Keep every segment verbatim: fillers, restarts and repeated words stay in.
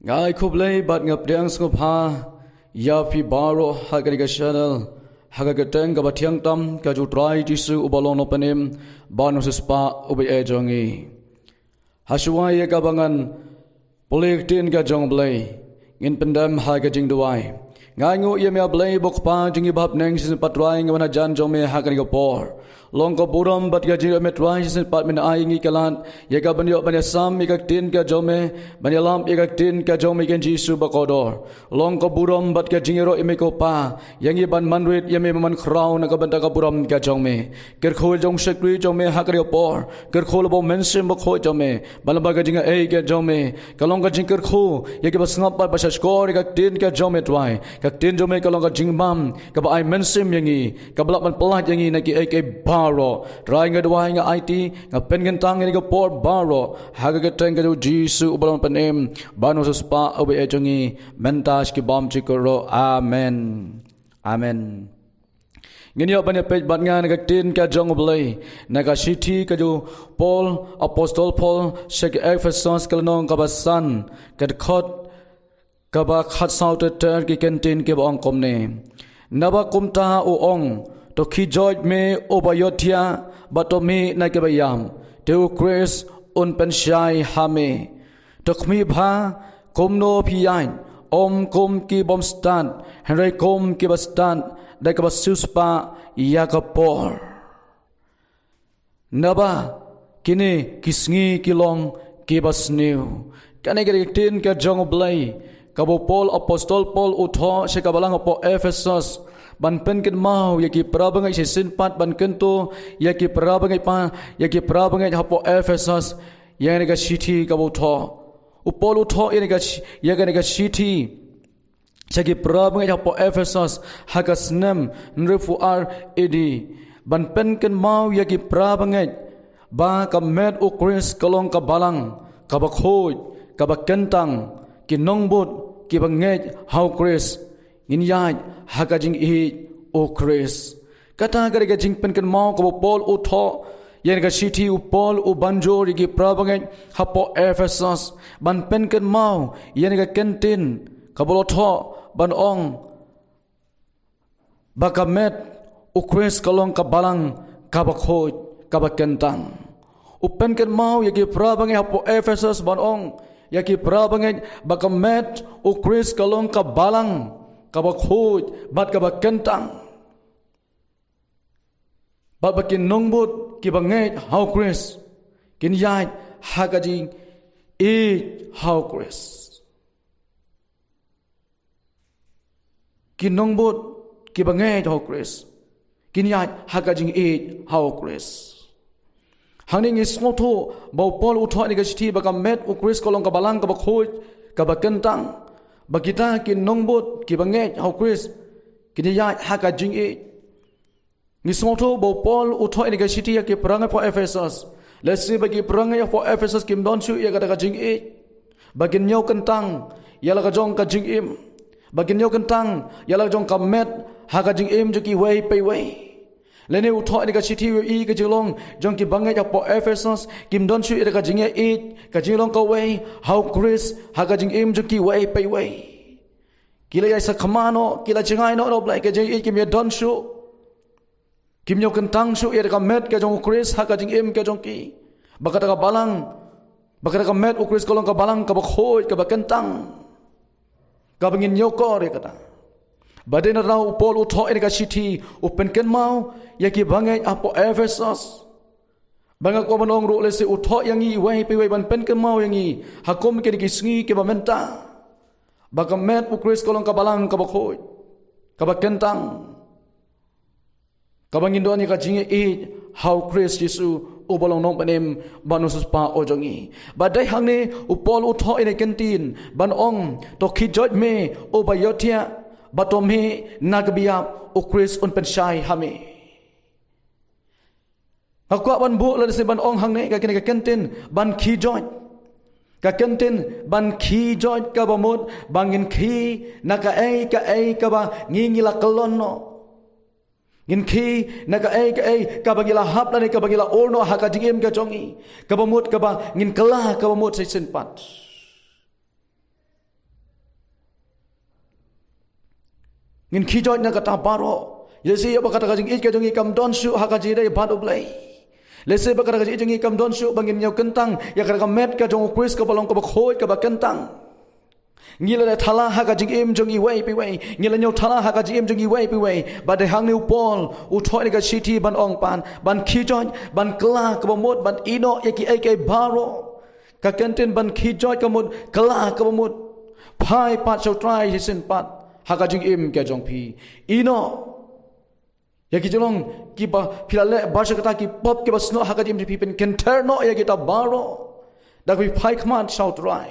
Nga ai khublei bad nga pdiang sngewbha ïa phi baroh ha kane ka channel, ha ka kyrteng kaba thiang tam ka jong u Trai Jisu uba long nongpynim bad nongsiewspah uba ïeit jong ngi. Hashwa ïa kaba ngan pule ktien ka jong u Blei, ngin pyndem ha ka jingduwai. Nga ainguh ïa me, A Blei, U Kpa jong ngi ba ha bneng, shisien pat Trai ngi wan hajan jong me ha kane ka por. Long ka burom bad ka jingïeit me Trai, shisien pat men ai ïa ngi ka lad ïa ka ban ïoh ban ïasam ïa ka ktien ka jong me, ban ïalap ïa ka ktien ka jong me, Kynrad Jisu bakordor. Long ka burom bad ka jingïaroh ïa me ko Pa, ïa ngi ban manrit ïa me, ban khraw na ka bynta ka burom ka jong me. Kyrkhu ïa u shakri jong me ha kane ka por. Kyrkhu lypa u Mynsiem Bakhuid jong me, ban lypa ka jingaiei ka jong me ka long ka jingkyrkhu ïa kiba sngap bad ba sngap shkor ïa ka ktien ka jong me Trai. Ka ktien jong me ka long ka jingbam kaba ai mynsiem ïa ngi, kaba lah ban pyllait ïa ngi na kiei kiei baroh. Trai, nga duwai, nga aiti, nga pynkyntang ïa kane ka por baroh ha ka kyrteng ka jong u Jisu uba long nongpynim bad nongsiewspah uba ïeit jong ngi, mynta sha ki bymjukut ruh. Amen. Amen. Ngin ïoh ban ïapeit bad nga na ka ktien ka jong u Blei na ka shithi ka jong u Paul, Apostol Paul sha ki Ephesos, ka lynnong kaba san, ka dkhot kaba khatsaw ter ter. Ki kyntien kiba ong kumne: Naba kumta u ong, to khie joit me uba ïohthiah, bad to mih na kiba ïap, te u Khrist un pynshai ha me. To khmih bha, kumno phi ïaid, ym kum ki bym stad, hynrei kum kiba stad, da kaba siewspah ïa ka por. Naba kine ki sngi ki long kiba sniew. Kane ka dei ka ktien ka jong u Blei kaba u Paul, Apostol Paul u thoh sha ka balang hapoh Ephesos, ban pynkynmaw ïa ki para bangeit, shisien pat ban kyntu ïa ki para bangeit, pa, ïa ki para bangeit hapoh Ephesos. Ïa kane ka shithi kaba u thoh, u Paul u thoh ïa kane ka shi-, ïa kane ka shithi sha ki para bangeit hapoh Ephesos ha ka snem hynriewphew ar A D, ban pynkynmaw ïa ki para bangeit ba ka met u Khrist ka long ka balang kaba khuid, kaba kyntang. Ki nongbud kiba ngeit ha u Khrist ngin ïaid ha ka jingïeit u Khrist. Kata ka dei ka jingpynkynmaw kaba u Paul u thoh ïa kane ka shithi. U Paul u ban jur ïa ki para bangeit hapoh Ephesos ban pynkynmaw ïa kane ka kyntien kaba u la thoh ban ong ba ka met u Khrist ka long ka balang kaba khuid, kaba kyntang. U pynkynmaw ïa ki para bangeit hapoh Ephesos ban ong ïa ki para bangeit ba ka met u Khrist ka long ka balang kaba khuid bad kaba kyntang, bad ba ki nongbud kiba ngeit ha u Khrist kin ïaid ha ka jingïeit ha u Khrist. Ki nongbud kiba ngeit ha u Khrist kin ïaid ha ka jingïeit ha u Khrist. Hangne ngi sngewthuh ba u Paul u thoh ïa kane ka shithi ba ka met u Khrist ka long ka balang kaba khuid, kaba kyntang, ba kita ki nongbud kiba ngeit ha u Khrist kin ïaid ha ka jingïeit. Ngi sngewthuh ba u Paul u thoh ïa kane ka shithi ïa ki para bangeit hapoh Ephesos, lehse ba ki para bangeit hapoh Ephesos kim don shuh ïa kata ka jingïeit ba kin ñiew kyntang ïa la ka jong ka jingim, ba kin ñiew kyntang ïa la ka jong ka met ha ka jingim jong kiwei pa iwei. Lane u thoh ïa kane ka shithi u ïohi ka jinglong jong ki bangeit hapoh Ephesos kim don shuh ïa ka jingïeit, ka jinglong kawei ha u Khrist ha ka jingim jong kiwei pa iwei. Ki la ïai sakma noh, ki la jngai noh na u Blei, ka jingïeit kim ïadon shuh. Kim ñiew kyntang shuh ïa ka met ka jong u Khrist ha ka jingim ka jong ki. Ba kata ka balang, ba kata ka met u Khrist ka long ka balang kaba khuid, kaba kyntang, kaba ngin ñiewkor ïa kata. Ba dei na u Paul u thoh ïa kane ka shithi u pynkynmaw ïa ki bangeit hapoh Ephesos. Ba nga kwah ban ong ruh lehse u thoh ïa ngi iwei pa iwei ban pynkynmaw ïa ngi ha kum kine ki sngi kiba mynta, ba ka met u Khrist ka long ka balang kaba khuid, kaba kyntang, kaba ngin don ïa ka jingïeit ha u Khrist Jisu uba long nongpynim bad nongsiewspah u jong ngi. Ba dei hangne u Paul u thoh ïa kane ka ktien ban ong, to khie joit me uba ïohthiah, bad to mih na kiba ïap, u Khrist un pynshai ha me. Nga kwah ban buh lane ban ong hangne ka kine ka kyntien ban khie joit. Ka kyntien ban khie joit kaba mut ba ngin khie na kaei kaei kaba ngi ngi la kyllon noh. Ngin khie na kaei kaei kaba ngi la hap lane kaba ngi la ur noh ha ka jingim ka jong ngi, kaba mut kaba ngin kylla, kaba mut shisien pat. Ngin khie joit na kata baroh. Lehse ïa ba kata ka jingïeit ka jong ngi kam don shuh ha ka jingïadei bad U Blei. Lehse ba kata ka jingïeit jong ngi kam don shuh ba ngin ñiew kyntang ïa kata ka met ka jong U Khrist kaba long kaba khuid kaba kyntang. Ngi la leh thala ha ka jingim jong iwei pa iwei. Ngi la ñiew thala ha ka jingim jong iwei pa iwei. Bad dei hangne u Paul u thoh ïa ka shithi ban ong pat, ban khie joit, ban kylla kaba mut, ban ïehnoh ïa kiei kiei baroh. Ka kyntien ban khie joit kaba mut, kylla kaba mut. Phai pat sha U Trai shisien pat ha ka jingim ka jong phi. Ïehnoh ïa ki jinglong kiba phi la leh, bad sha kata ki pop kiba snoh ha ka jingim jong phi, pynkynther noh ïa kita baroh. Da kaba phi phai khmat sha U Trai.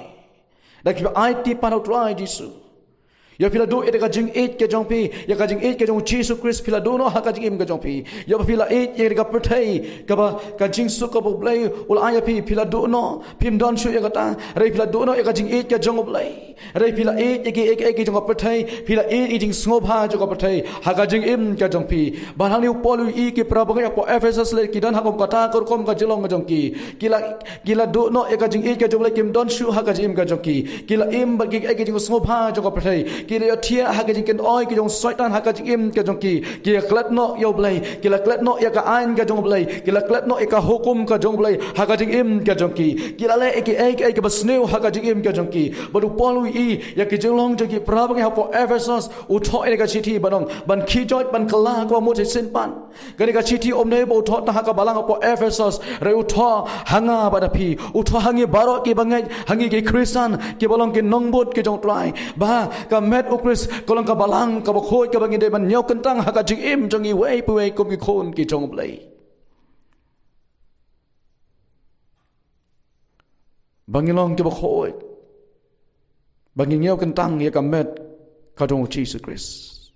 Da kaba phi aiti pat ha U Trai Jisu. Ïa phi la duh ïa ka jingïeit ka jong phi, ïa ka jingïeit ka jong U Jisu Khrist phi la duh noh ha ka jingim ka jong phi. Ïa ba phi la ïeit ïa ka pyrthei, kaba ka jingsuk kaba U Blei u la ai ïa phi, phi la duh noh, phim don shuh ïa kata. Hynrei phi la duh noh ïa ka jingïeit ka jong U Blei. Hynrei phi la ïeit ïa kiei kiei ki jong ka pyrthei, phi la ïeit ïa ki jingsngewbha jong ka pyrthei ha ka jingim ka jong phi. Bad hangne u Paul u ïohi ki para bangeit hapoh Ephesus lei ki don ha kum kata ka rukom ka jinglong ka jong ki. Ki la, ki la duh noh ïa ka jingïeit ka jong U Blei, kim don shuh ha ka jingim ka jong ki. Ki la im bad kiei kiei ki jingsngewbha jong ka pyrthei. Ki la ïathiah ha ka jingkynoi ka jong Soitan ha ka jingim ka jong ki. Ki la klet noh ïa U Blei, ki la klet noh ïa ka aiñ ka jong U Blei, ki la klet noh ïa ka hukum ka jong U Blei ha ka jingim ka jong ki. Ki la leh ïa kiei kiei kiba sniew ha ka jingim ka jong ki. Bad u Paul u ïohi ïa ki jinglong jong ki para bangeit hapoh Ephesus, u thoh ïa ka shithi ban ong, ban khie joit, ban kylla kaba mut shisien pat. Kane ka shithi ym dei ba u thoh tang ha ka balang hapoh Ephesus, hynrei u thoh ha nga bad ha phi, u thoh ha ngi baroh ki bangeit, ha ngi ki Khristan kiba long ki nongbud ki jong U Trai. Ba ka met U Khrist ka long ka balang kaba khuid kaba ngi dei ban ñiew kyntang ha ka jingim jong ngi iwei pa iwei kum ki khun ki jong U Blei. Ba ngin long kiba khuid, ba ngin ñiew kyntang ïa ka met ka jong U Jisu Khrist.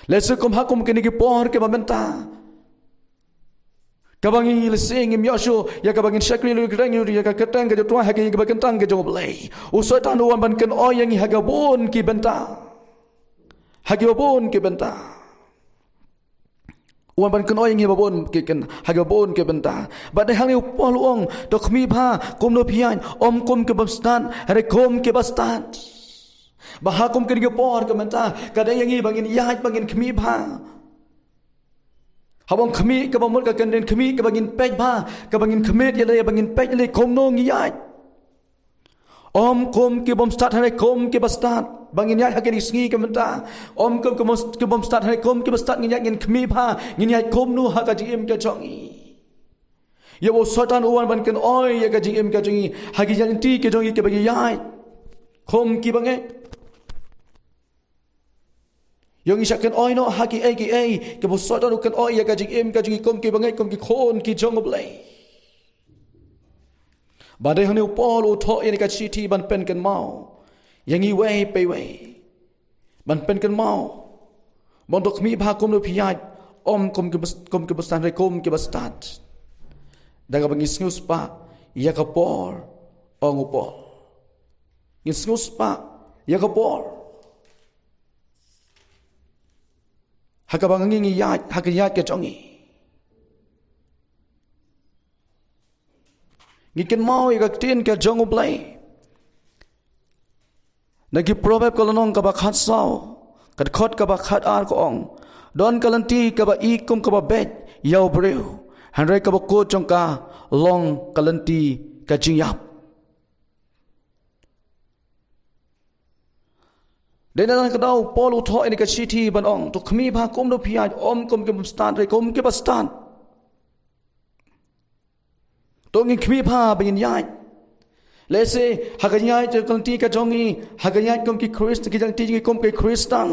Lehse kum ha kum kine ki por kiba mynta, kaba ngi lehse ngim ïoh shuh ïa kaba ngin shakri lyngngoh ïa ka kyrteng ka jong U Trai ha kine kiba kyntang ka jong U Blei, u Soitan u wan ban kynoi ïa ngi ha kiba bun ki bynta. Ha kiba bun ki bynta. U wan ban kynoi ïa ngi ha kiba bun ki kyn, ha kiba bun ki bynta. Bad dei hangne u Paul u ong, to khmih bha kumno phi ïaid, ym kum ki bym stad, hynrei kum kiba stad. Ba ha kum kine ki por ka mynta, ka dei ïa ngi ba ngin ïaid, ba ngin khmih bha. Haba ong khmih kaba mut ka kyntien khmih kaba ngin peit bha, kaba ngin khmih ïa lade, ba ngin peit ïa lade kumno ngi ïaid. Ym kum ki bym stad, hynrei kum kiba stad. Ba ngin ïaid ha kine ki sngi ka mynta, ym kum ki bym, ki bym stad, hynrei kum kiba stad ngin ïaid, ngin khmih bha, ngin ïaid kumno ha ka jingim ka jong ngi. Ïa ba u Soitan u wan ban kynoi ïa ka jingim ka jong ngi ha ki jingïaid lynti ka jong ngi kiba ngi ïaid kum ki bangeit. Ïa ngi shah kynoi noh ha kiei kiei kiba u Soitan u kynoi ïa ka jingim ka jong ngi kum ki bangeit, kum ki khun ki jong U Blei. Bad dei hangne u Paul u thoh ïa kane ka shithi ban pynkynmaw ïa ngi iwei pa iwei. Ban pynkynmaw, ban to khmih bha kumno phi ïaid, ym kum ki bym, kum ki bym stad, hynrei kum kiba stad. Da kaba ngi sngewspah ïa ka por, ong u Paul. Ngi sngewspah ïa ka por. Ha kaba ngi, ngi ïaid, ha ka ïaid ka jong ngi. Ngi kynmaw ïa ka ktien ka jong U Blei. Na ki Proverb ka lynnong kaba khatsaw, ka dkhot kaba khatar ka ong, don ka lynti kaba i kum kaba beit ïa u briew, hynrei kaba kut jong ka long ka lynti ka jingïap. Dei na kata ka daw u Paul u thoh ïa kane ka shithi ban ong, to khmih bha kumno phi ïaid, ym kum ki bym stad, hynrei kum kiba stad. To ngin khmih bha ba ngin ïaid. Lehse ha ka jingïaid ka lynti ka jong ngi, ha ka jingïaid kum ki Khrist, ka lynti jong ngi kum ki Khristan,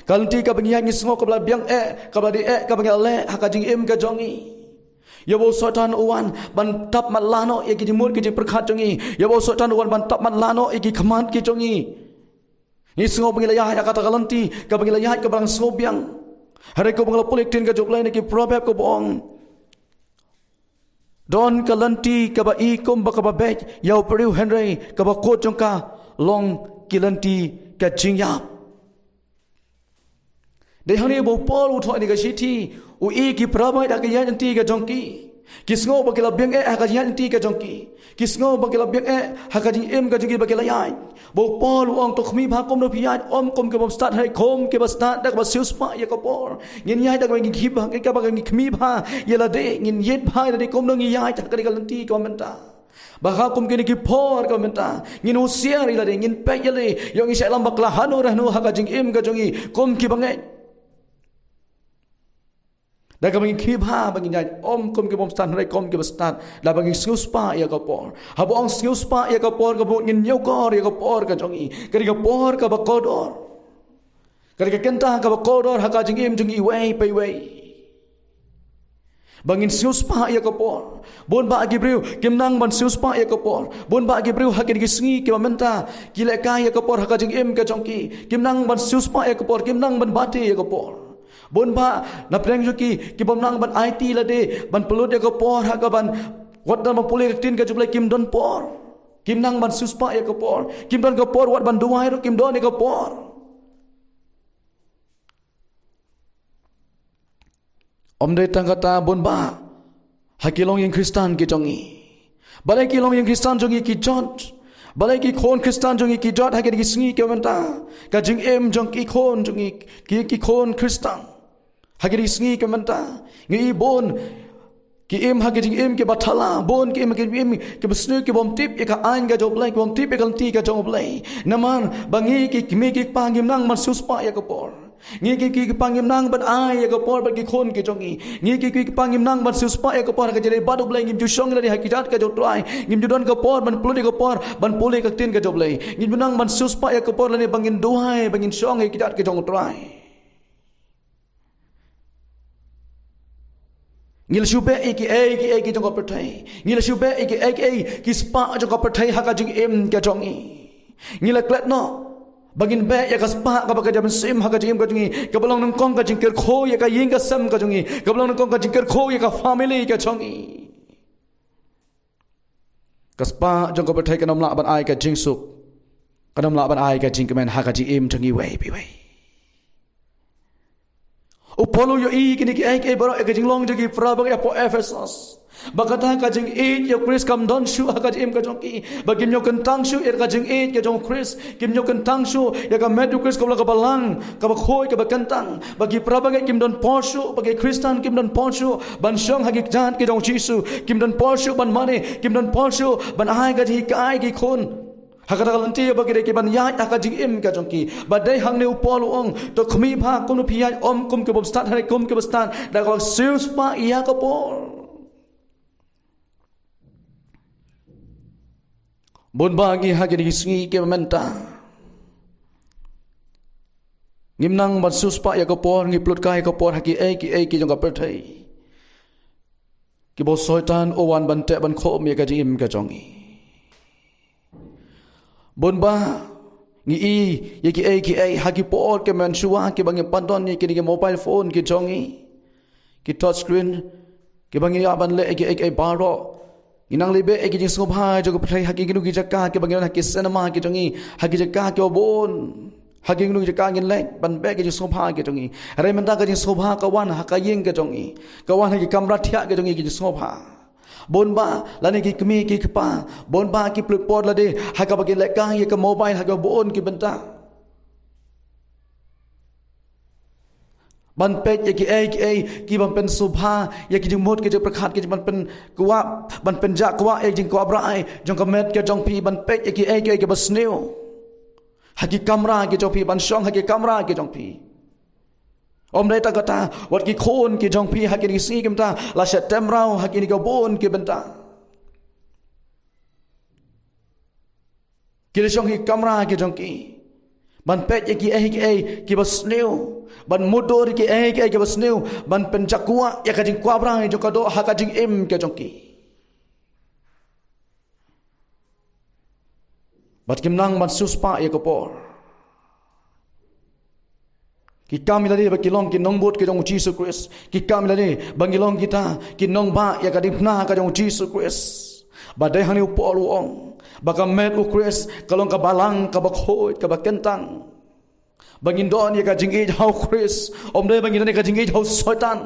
ka lynti kaba ngi ïaid ngi sngew kaba la biang eh, kaba la dei eh kaba ngi la leh ha ka jingim ka jong ngi. Ïa ba u Soitan u wan ban tap matlah noh ïa ki jingmut ki jingpyrkhat jong ngi. Ïa ba u Soitan u wan ban tap matlah noh ïa ki khmat ki jong ngi. Ngi sngew ba ngi la ïaid ha kata ka lynti kaba ngi la ïaid kaba la sngewbiang. Hynrei kumba nga la pule ktien ka jong U Blei na ki Proverb kaba ong, don ka lynti kaba i kum ba kaba beit ïa u briew, hynrei kaba kut jong ka long ki lynti ka jingïap. Dei hangne ba u Paul u thoh ïa kane ka shithi, u ïohi ki para bangeit ha ka ïaid lynti ka jong ki. Ki sngew ba ki la biang eh ha ka jingïaid lynti ka jong ki. Ki sngew ba ki la biang eh ha ka jingim ka jong ki ba ki la ïaid. Ba u Paul u ong, to khmih bha kumno phi ïaid, ym kum ki bym stad, hynrei kum kiba stad, da kaba siewspah ïa ka por. Ngin ïaid da kaba ngi khmih bha, kaba ngi khmih bha ïa lade, ngin ïeit bha ïa lade kumno ngi ïaid ha kane ka lynti kaba mynta. Bad ha kum kine ki por kaba mynta, ngin husiar ïa lade, ngin peit ïa lade, ïoh ngi shah ïalam bakla hano re hano ha ka jingim ka jong ngi kum ki bangeit. Da kaba ngi khmih bha ba ngin ïaid, ym kum ki bym stad, hynrei kum kiba stad, da ba ngin siewspah ïa ka por. Haba ong siewspah ïa ka por, ka mut ngin ñiewkor ïa ka por ka jong ngi. Ka dei ka por kaba kordor. Ka dei ka kynta kaba kordor ha ka jingim jong ngi iwei pa iwei. Ba ngin siewspah ïa ka por. Bun bah ki briew kim nang ban siewspah ïa ka por. Bun bah ki briew ha kine ki sngi kiba mynta ki lehkai ïa ka por ha ka jingim ka jong ki. Kim nang ban siewspah ïa ka por, kim nang ban bate ïa ka por. Bun bah na pdeng jong ki, ki bym nang ban aiti lade, ban pynlut ïa ka por ha kaban, wat ban pule ka ktien ka jong U Blei, kim don por. Kim nang ban siewspah ïa ka por. Kim don ka por wat ban duwai ruh, kim don ïa ka por. Ym dei tang kata, bun bah ha ki longïing Khristan ki jong ngi. Balei ki longïing Khristan jong ngi ki jot? Balei ki khun Khristan jong ngi ki jot ha kine ki sngi kiba mynta? Ka jingim jong ki khun jong ngi, ki, ki khun Khristan ha kine ki sngi kiba mynta. Ngi i bun ki im ha ka jingim kaba thala, bun ki im ha ka jingim kaba sniew, ki bym tip ïa ka aiñ ka jong U Blei, ki bym tip ïa ka lynti ka jong U Blei. Namar ba ngi ki kmie ki kpa ngim nang ban siewspah ïa ka por. Ngi ki kmie ki kpa ngim nang ban ai ïa ka por bad ki khun ki jong ngi. Ngi ki kmie ki kpa ngim nang ban siewspah ïa ka por ha ka jingïadei bad U Blei, ngim ju shong ïa lade ha ki jingïaid ka jong U Trai. Ngim ju don ka por ban pynlut ïa ka por ban pule ka ktien ka jong U Blei. Ngim ju nang ban siewspah ïa ka por lane ba ngin duwai, ba ngin shong ha ki jingïaid ka jong U Trai. Ngi la shu beh ïa kiei kiei ki jong ka pyrthei. Ngi la shu beh ïa kiei kiei ki spah jong ka pyrthei ha ka jingim ka jong ngi. Ngi la klet noh ba ngin beh ïa ka spah kaba ka jabieng mynsiem ha ka jingim ka jong ngi, kaba long nyngkong ka jingkyrkhu ïa ka ïing ka sem ka jong ngi, kaba long nyngkong ka jingkyrkhu ïa ka family ka jong ngi. Ka spah jong ka pyrthei kan ym lah ban ai ka jingsuk, kan ym lah ban ai ka jingkmen ha ka jingim jong ngi iwei pa iwei. U Paul u ïohi kine kiei kiei baroh ïa ka jinglong jong ki para bangeit hapoh Ephesos. Ba kata ka jingïeit ïa U Khrist kam don shuh ha ka jingim ka jong ki. Ba kim ñiew kyntang shuh ïa ka jingïeit ka jong U Khrist. Kim ñiew kyntang shuh ïa ka met U Khrist kaba long kaba lang, kaba khuid, kaba kyntang. Ba ki para bangeit kim don por shuh, ba ki Khristan kim don por shuh ban shong ha ki kjat ki jong U Jisu. Kim don por shuh ban mane, kim don por shuh ban ai ka jinghikai ki khun ha kata ka lynti ba ki dei ki ban ïaid ha ka jingim ka jong ki. Ba dei hangne u Paul u ong, to khmih bha kumno phi ïaid, ym kum ki bym stad, hynrei kum kiba stad, da kaba siewspah ïa ka por. Bun bah ngi ha kine ki sngi kiba mynta ngim nang ban siewspah ïa ka por, ngi pynlut kai ïa ka por ha kiei kiei ki jong ka pyrthei, kiba u Soitan u wan ban teh ban khum ïa ka jingim ka jong ngi. Bun bah ngi i ïa kiei kiei ha ki por ki mynshuwa kiba ngi pyndonkam ïa kine ki mobile phone ki jong ngi, ki touch screen, kiba ngi ïa ban leh ïa kiei kiei baroh. Ngi nang leh beh ïa ki jingsngewbha jong ka pyrthei ha kino kino ki jaka kiba ngi don, ha ki cinema ki jong ngi, ha ki jaka kiba bun, ha kino kino ki jaka ngin leit ban beh ïa ki jingsngewbha ki jong ngi. Hynrei mynta ka jingsngewbha ka wan ha ka ïing ka jong ngi, ka wan ha ki kamra thiah ki jong ngi, ki jingsngewbha. Bun bah lane ki kmie ki kpa, bun bah ki pynlut por lade ha kaba ki lehkai ïa ka mobile ha kaba bun ki bynta, ban peit ïa kiei kiei kiban pynsngewbha ïa ki jingmut ki jingpyrkhat, ki jingpynkwah, ban pynjah kwah ïa ki jingkwah brai jong ka met ka jong phi, ban peit ïa kiei kiei kiba sniew ha ki kamra ki jong phi, ban shong ha ki kamra ki jong phi. Ym dei tang kata, wat ki khun ki jong phi ha kine ki sngi ki bynta la shah tem raw ha kine kiba bun ki bynta. Ki la shong ha ki kamra ki jong ki ban peit ïa kiei kiei kiba sniew, ban mutdur ïa kiei kiei kiba sniew, ban pynjah kwah ïa ka jingkwah brai jong ka doh ha ka jingim ka jong ki. Bad kim nang ban siewspah ïa ka por. Ki kam ïa lade ba ki long ki nongbud ki jong U Jisu Khrist. Ki kam ïa lade ba ngi long kita ki nongbah ïa ka diengphna ka jong U Jisu Khrist. Ba dei hangne u Paul u ong ba ka met U Khrist ka long kaba lang, kaba khuid, kaba kyntang. Ba ngin don ïa ka jingïeit ha U Khrist, ym dei ba ngin don ïa ka jingïeit ha u Soitan.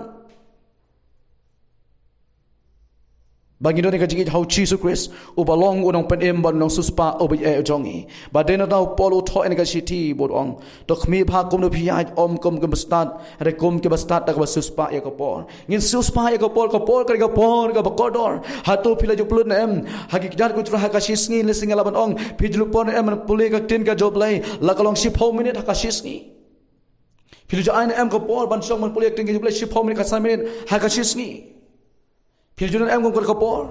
Ba ngin don ïa ka jingïeit ha u Jisu Khrist, uba long u nongpynim bad u nongsiewspah uba ïeit jong ngi. Ba dei na u Paul u thoh ïa kane ka shithi bad u ong, to khmih bha kumno phi ïaid, ym kum ki bastad, hynrei kum ki bastad da kaba siewspah ïa ka por. Ngin siewspah ïa ka por, ka por ka dei ka por kaba kordor. Hato phi la ju pynlut ne em ha ki kjat, ko Trai, ha ka shi sngi, lehse nga lah ban ong, phi ju pynlut ne em ban pule ka ktien ka jong U Blei la ka long shiphew minit ha ka shi sngi? Phi la ju ai ne em ka por ban shong ban pule ka ktien ka jong U Blei shiphew minit, ka san minit ha ka shi sngi? Phi la ju don em kum ka por?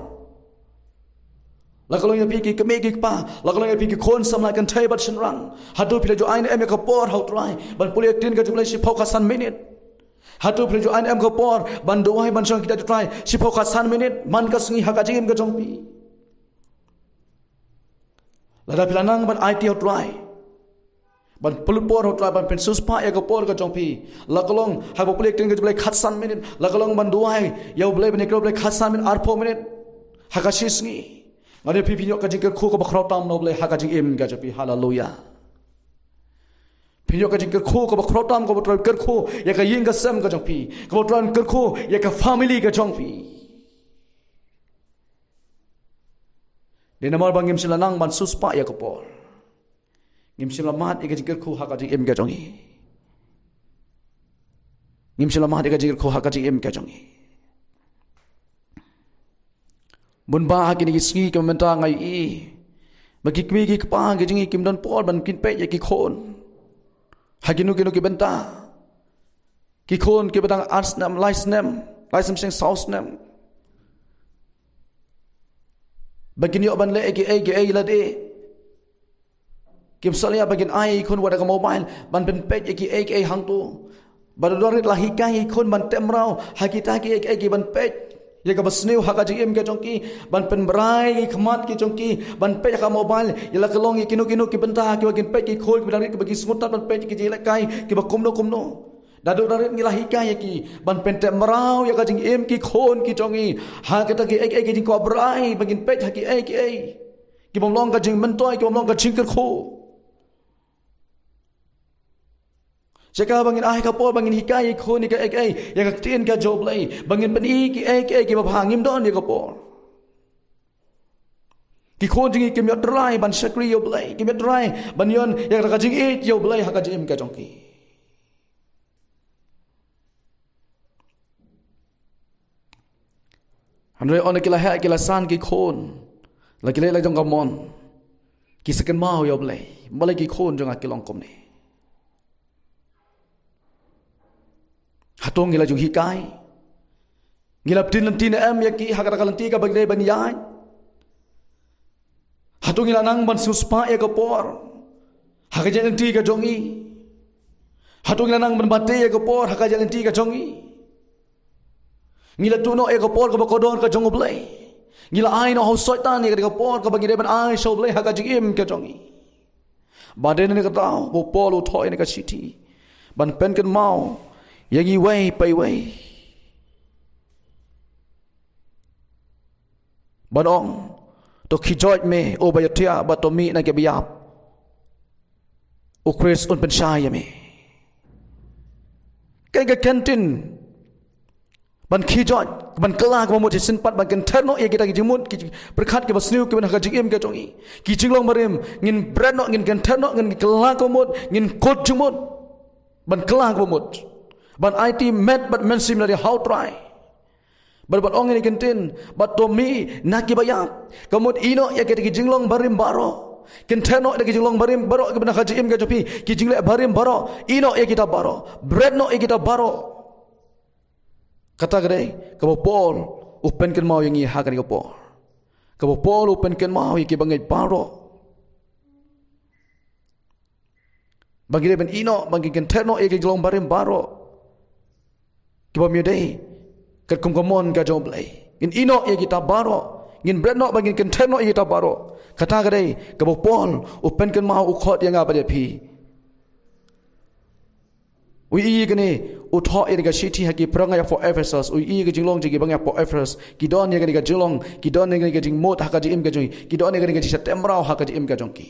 La ka long ïa phi ki kmie ki kpa, la ka long ïa phi ki khun samla kynthei bad shynrang, hato phi la ju ai ne em ïa ka por ha U Trai ban pule ka ktien ka jong U Blei shiphew, ka san minit? Hato phi la ju ai ne em ka por ban duwai, ban shong ha ki kjat U Trai shiphew, ka san minit man ka sngi ha ka jingim ka jong phi? Lada phi la nang ban aiti ha U Trai, ban pynlut por ha U Trai, ban pynsiewspah ïa ka por ka jong phi, la ka long ha kaba pule ka ktien ka jong U Blei ka san minit, la ka long ban duwai ïa U Blei, ban ïakren U Blei ka san minit, arphew minit ha ka shi sngi, nga ong ïa phi, phin ïoh ka jingkyrkhu kaba khraw tam na U Blei ha ka jingim ka jong phi. Haleluya. Phin ïoh ka jingkyrkhu kaba khraw tam, kaba U Trai u kyrkhu ïa ka ïing ka sem ka jong phi, kaba U Trai u kyrkhu ïa ka family ka jong phi. Dei namar ba ngim shym la nang ban siewspah ïa ka por. Ngim shym la mad ïa ka jingkyrkhu ha ka jingim ka jong ngi. Ngim shym la mad ïa ka jingkyrkhu ha ka jingim ka jong ngi. Bun ba ha kine ki sngi ki mynta nga ïohi ba ki kmie ki kpa ki jong ngi kim don por ban pynpeit ïa ki khun ha kino kino ki bynta. Ki khun kiba dang ar snem, lai snem, lai snem sheng saw snem, ba kin ïoh ban leh ïa kiei kiei lade. Kim sngewsih ba kin ai ïa ki khun wat da ka mobile ban pynpeit ïa kiei kiei hangto. Ba dang rit la hikai ïa ki khun ban teh mraw ha kita kiei kiei, ki ban peit ïa kaba sniew ha ka jingim ka jong ki, ban pynbrai ïa ki khmat ki jong ki ban peit ha ka mobile ïa la ka long ïa kino kino ki bynta kiba kin peit ki khun kiba dang rit, kiba ki sngewtynnat ban peit ïa ki jingïalehkai kiba kumno kumno. Naduh dang rit ngi la hikai ïa ki ban pynteh mraw ïa ka jingim ki khun ki jong ngi ha kita kiei kiei ki jingkwah brai ba kin peit ha kiei kiei ki bym long ka jingmyntoi, ki bym long ka jingkyrkhu. Shisha ba ngin ai ka por ba ngin hikai ïa ki khun ïa kiei kiei, ïa ka ktien ka jong U Blei, ba ngin pyni kiei kiei kiba bha, ngim don ïa ka por. Ki khun jong ngi kim ïoh trai ban shakri ïa U Blei, kim ïoh trai ban ïoh ïa ka jingïeit ïa U Blei ha ka jingim ka jong ki. Hynrei ynda ki la heh ki la san ki khun, la ki leh la jong ka mon, ki sa kynmaw ïa U Blei, balei ki khun jong nga ki long kumne. Hato ngi la ju hikai? Ngi la pynlynti ne em ïa ki ha kata ka lynti kaba ngi dei ban ïaid? Hato ngi la nang ban siewspah ïa ka por ha ka jingïaid lynti ka jong ngi? Hato ngi la nang ban bate ïa ka por ha ka jingïaid lynti ka jong ngi? Ngi la tuh noh ïa ka por kaba kordor ka jong U Blei? Ngi la ai noh ha u Soitan ïa ka por kaba ngi dei ban ai sha U Blei ha ka jingim ka jong ngi? Ba dei na kata ba u Paul u thoh ïa kane ka shithi ban pynkynmaw ïa ngi iwei pa iwei. Ban ong, to khie joit me, o ba ïathiah, bad to mih na kiba ïap, U Khrist un pynshai ïa me. Kane ka kyntien ban khie joit, ban kylla kaba mut shisien pat, ban kyntheh noh ïa kita ki jingmut, ki pyrkhat kiba sniew kiba na ka jingim ka jong ngi. Ki jinglong barim ngin bret noh, ngin kyntheh noh, ngin kylla kaba mut, ngin kut jingmut. Ban kylla kaba mut, ban aiti met bad mynsiem na ri ha u Trai. Bad ban ong ïa kane ka kyntien, bad to mih na kiba ïap. Ka mut ïehnoh ïa kita ki jinglong barim baroh. Kyntheh noh ïa ki jinglong barim baroh kiba na ka jingim ka jong phi, ki jingleh barim baroh. Ïehnoh ïa kita baroh. Bret noh ïa kita baroh. Kata ka dei kaba u Paul u pynkynmaw ïa ngi ha kane ka por. Kaba u Paul u pynkynmaw ïa ki bangeit baroh. Ba ngi dei ban ïehnoh, ba ngin kyntheh noh ïa ki jinglong barim baroh kiba ym dei katkum ka mon ka jong U Blei. Ngin ïehnoh ïa kita baroh. Ngin bret noh, ba ngin kyntheh noh ïa kita baroh. Kata ka dei kaba u Paul u pynkynmaw, u khot ïa nga bad ïa phi. U ïohi ïa kane, u thoh ïa kane ka shithi ha ki para ngeit ha Ephesus, u ïohi ïa ka jinglong jong ki para ngeit ha Ephesus. Ki don ïa kane ka jinglong, ki don ïa kane ka jingmut ha ka jingim ka jong ki, ki don ïa kane ka jingshah teh mraw ha ka jingim ka jong ki.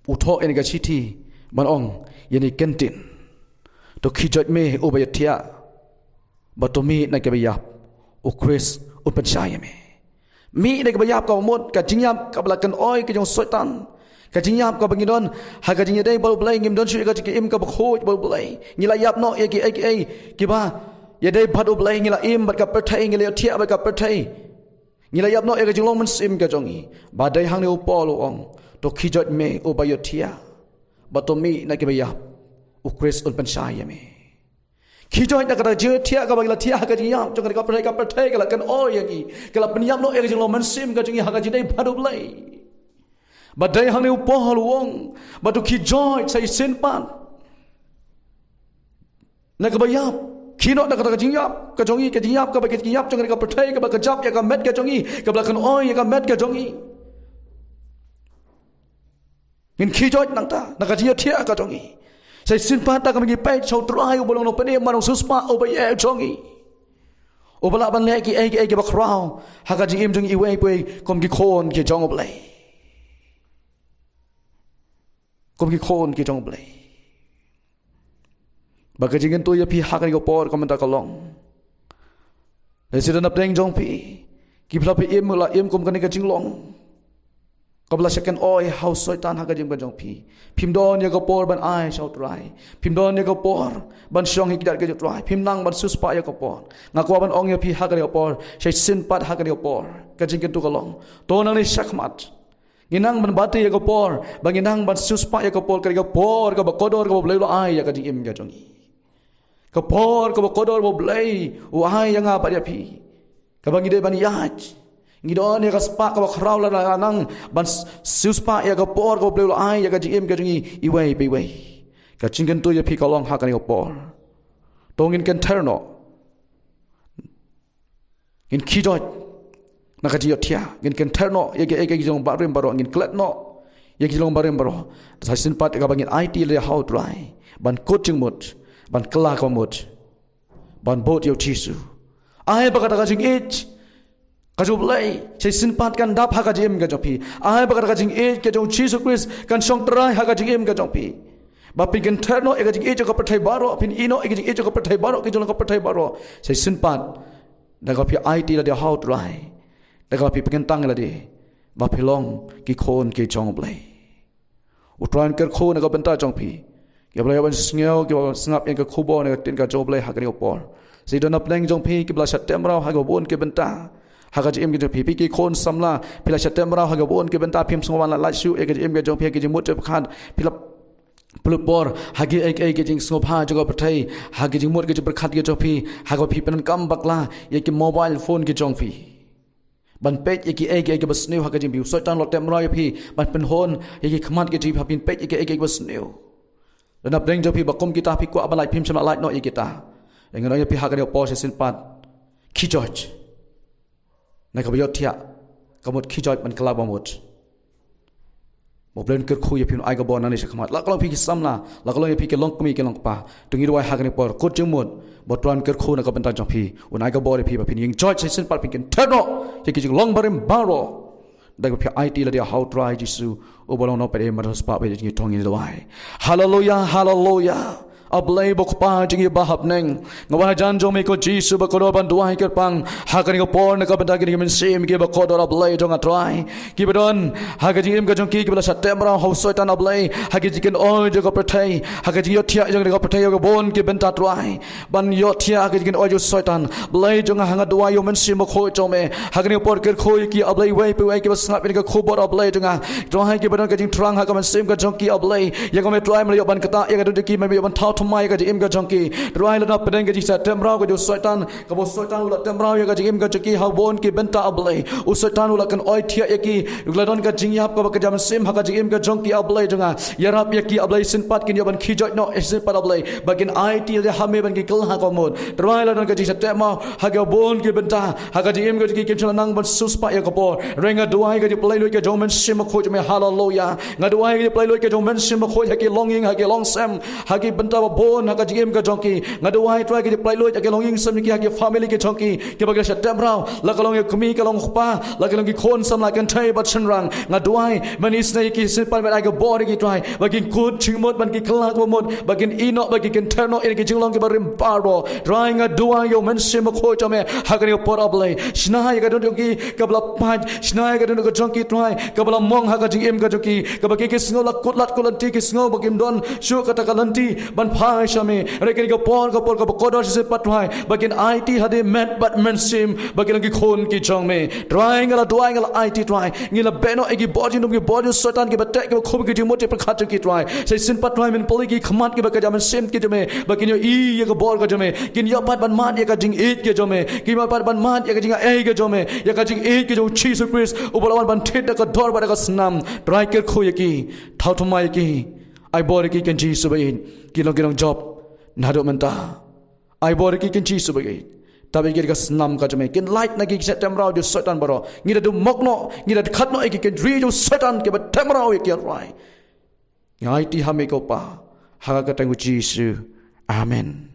U thoh ïa kane ka shithi ban ong ïa kane ka kyntien, to khie joit me, o ba ïathiah, Ba to mih na kaba ïap, u Khrist un pynshai ïa me. Mih na kaba ïap kaba mut, ka jingïap kaba la kynoi ka jong u Soitan. Ka jingïap kaba ngi don ha ka jingïadei bad U Blei, ngim don shuh ïa ka jingim kaba khuid bad U Blei. Ngi la ïap noh ïa kiei kiei kiba ïadei bad U Blei, ngi la im bad ka pyrthei, ngi la ïohthiah bad ka pyrthei. Ngi la ïap noh ïa ka jinglong mynsiem ka jong ngi. Ba dei hangne u Paul u ong, to khie joit me uba ïohthiah, ba to mih na kaba ïap, u Khrist un pynshai ïa me. Khie joit na kata ka jingïohthiah kaba ngi la thiah ha ka jingïap jong ka pyrthei, ka pyrthei ka la kynoi ïa ngi, ka la pynïap noh ïa ka jinglong mynsiem ka jong ngi ha ka jingïadei bad U Blei. Ba dei hangne u Paul u ong, ba to khie joit, sa shisien pat na kaba ïap. Khie noh na kata ka jingïap ka jong ngi, ka jingïap kaba, ka jingïap jong ka pyrthei kaba kjap ïa ka met ka jong ngi, kaba la kynoi ïa ka met ka jong ngi. Ngin khie joit nangta na ka jingïohthiah ka jong ngi. Sa shisien pat da kaba ngi peit sha U Trai uba long nongpynim, ba long u siewspah uba ïeit jong ngi, uba lah ban leh kiei kiei kiba khraw ha ka jingim jong ngi iwei pa iwei kum ki khun ki jong U Blei. Kum ki khun ki jong U Blei. Ba ka jingkyntu ïa phi ha kane ka por ka mynta ka long, lehse don napdeng jong phi kiba la phi im, la im kum kane ka jinglong kaba la shah kynoi ha u Soitan ha ka jingim ka jong phi. Phim don ïa ka por ban ai sha U Trai. Phim don ïa ka por ban shong ha ki dak ka jong U Trai. Phim nang ban siewspah ïa ka por. Nga kwah ban ong ïa phi ha kane ka por, sa shisien pat ha kane ka por, ka jingkyntu ka long, to nangne shakhmat ngin nang ban bati ïa ka por, ba ngin nang ban siewspah ïa ka por, ka dei ka por kaba kordor kaba U Blei u la ai ïa ka jingim ka jong ngi. Ka por kaba kordor ba U Blei u ai ïa nga bad ïa phi, kaba ngi dei ban ïaid. Ngi don ïa ka spah kaba khraw lada nang ban s-, siewspah ïa ka por kaba U Blei u la ai ïa ka jingim ka jong ngi iwei pa iwei. Ka jingkyntu ïa phi ka long ha kane ka por, to ngin kynther noh. Ngin khie joit na ka jingïohthiah, ngin kynther noh ïa kiei kiei ki jinglong barim baroh, ngin klet noh ïa ki jinglong barim baroh. Sa shisien pat kaba ngin aiti lade ha U Trai, ban kut jingmut, ban kylla ka mut, ban bud ïa U Jisu. Ai ba kata ka jingïeit ka jong U Blei sa shisien pat kan dap ha ka jingim ka jong phi. Ai ba kata ka jingïeit ka jong U Jisu Khrist kan shong trai ha ka jingim ka jong phi. Ba phin kynther noh ïa ka jingïeit jong ka pyrthei baroh, phin ïeh noh ïa ka jingïeit jong ka pyrthei baroh, ka jinglong ka pyrthei baroh. Sa shisien pat da kaba phi aiti lade ha U Trai, da kaba phi pynkyntang ïa lade ba phi long ki khun ki jong U Blei. U Trai un kyrkhu na ka bynta jong phi. Kiba la ïoh ban sngew, kiba la sngap ïa ka khubor na ka ktien ka jong U Blei ha kane ka por. Sa don napdeng jong phi kiba la shah teh mraw ha kaba bun ki bynta ha ka jingim ka jong phi. Phi ki khun samla, phi la shah teh mraw ha kaba bun ki bynta, phim sngewbha ban lait shuh ïa ka jingim ka jong phi ha ki jingmut jingpyrkhat. Phi la pynlut por ha kiei kiei ki jingsngewbha jong ka pyrthei, ha ki jingmut ki jingpyrkhat ki jong phi, ha kaba phi pyndonkam bakla ïa ki mobile phone ki jong phi ban peit ïa kiei kiei kiba sniew ha ka jingim. U Soitan u la teh mraw ïa phi ban pynhun ïa ki khmat ki jong phi ba phin peit ïa kiei kiei kiba sniew. Lada napdeng jong phi ba kum kita phi kwah ban lait, phim shym la lait noh ïa kita. Ngan ong ïa phi ha kane ka por sa shisien pat, khie joit na kaba ïohthiah ka mut, khie joit ban kylla ka mut. Ba U Blei un kyrkhu ïa phi, un ai ka bor nangne shakhmat. La ka long ïa phi ki samla, la ka long ïa phi ki longkmie ki longkpa, to ngi duwai ha kane ka por, kut jingmut ba U Trai un kyrkhu na ka bynta jong phi, un ai ka bor ïa phi ba phin ïeng joit sa shisien pat, phin kynther noh ïa ki jinglong barim baroh. Da kaba phi aiti lade ha U Trai Jisu uba long nongpynim bad u siewspah ba ïeit jong ngi, to ngin duwai. Haleluia, haleluia. A Blei ba U Kpa jong ngi ba ha bneng, nga wan hajan jong me ko Jisu ba kordor ban duwai kyrpang ha kane ka por na ka bynta kine ki mynsiem kiba kordor, A Blei jong nga Trai, kiba don ha ka jingim ka jong ki kiba la shah teh mraw ha u Soitan, A Blei, ha ki jingkynoi jong ka pyrthei, ha ka jingïohthiah jong ka pyrthei ha ka bun ki bynta Trai, ban ïohthiah ha ka jingkynoi jong u Soitan. Blei jong nga, nga duwai ïa u Mynsiem Bakhuid jong me ha kane ka por, kyrkhu ïa ki, A Blei, iwei pa iwei kiba sngap ïa kane ka khubor, A Blei jong nga. Trai, kiba don ka jingthrang ha ka mynsiem ka jong ki, A Blei, ïa ka me Trai me la ïoh ban ktah ïa ka dohnud jong ki, me la ïoh ban thaw thymmai ïa ka jingim ka jong ki. Trai, lada napdeng ka jingshah teh mraw ka jong u Soitan, kaba u Soitan u la teh mraw ïa ka jingim ka jong ki ha bun ki bynta, A Blei. U Soitan u la kynoi thiah ïa ki, u la don ka jingïap kaba kjat mynsiem ha ka jingim ka jong ki, A Blei jong nga. Ïarap ïa ki, A Blei, shisien pat kin ïoh ban khie joit noh, shisien pat, A Blei, ba kin aiti lade ha me, ban kin kylla ka mut. Trai, lada don ka jingshah teh mraw ha ka bun ki bynta ha ka jingim ka jong ki, kim shym la nang ban siewspah ïa ka por. Trai, nga duwai ka jingpynlait luid ka jong u Mynsiem Bakhuid jong me, haleluia. Nga duwai ka jingpynlait luid ka jong u Mynsiem Bakhuid ha ki longïing, ha ki longsem, ha ki bynta, bun ha ka jingim ka jong ki. Nga duwai Trai ki jingpynlait luid ha ki longïing samla ki, ha ki family ki jong ki, kiba ki la shah teh mraw, la ka long ïa u kmie, ka long u kpa, la ka long ki khun samla kynthei bad shynrang. Nga duwai ban isynei ïa ki shisien pat, ban ai ka bor ïa ki Trai, ba kin kut jingmut, ban ki kylla ka bamut, ba kin ïehnoh, ba kin kyntiew noh ïa ki jinglong kiba rim baroh. Trai nga duwai ïa u Mynsiem Bakhuid jong me ha kane ka por, A Blei. Shna ïa ka dohnud jong ki kaba la pait, shna ïa ka dohnud ka jong ki Trai kaba la mong ha ka jingim ka jong ki, kaba ki, ki sngew la kut lad kut lynti, ki sngew ba kim don shuh kata ka lynti ban phai sha me. Hynrei kane ka por, ka por kaba kordor shisien pat Trai, ba kin aiti hadien met bad mynsiem, ba kin long ki khun ki jong me. Trai nga la duwai, nga la aiti Trai, ngi la beh noh ïa ki bor jingdum, ki bor jong u Soitan, kiba teh, kiba khum ïa ki jingmut jingpyrkhat jong ki Trai. Sa shisien pat Trai men plie ki khmat kiba kajam mynsiem ki jong me, ba kin ïohi ïa ka bor ka jong me, kin ïoh pat ban mad ïa ka jingïeit ka jong me, kin ïoh pat ban mad ïa ka jingaiei ka jong me, ïa ka jingïeit ka jong u Jisu Khrist, uba la wan ban thied da ka dor bad da ka snam. Trai kyrkhu ïa ki, thaw thymmai ïa ki, ai bor ïa ki Kynrad Jisu ba ïeit, kin long ki nongjop naduh mynta. Ai bor ïa ki Kynrad Jisu ba ïeit, tap ïa ki da ka snam ka jong me, kin lait na ki jingshah teh mraw jong u Soitan baroh. Ngi da dum mok noh, ngi da dkhot noh ïa ki, ki ri jong u Soitan kiba teh mraw ïa ki Trai. Nga aiti ha me ko Pa, ha ka kyrteng u Jisu. Amen.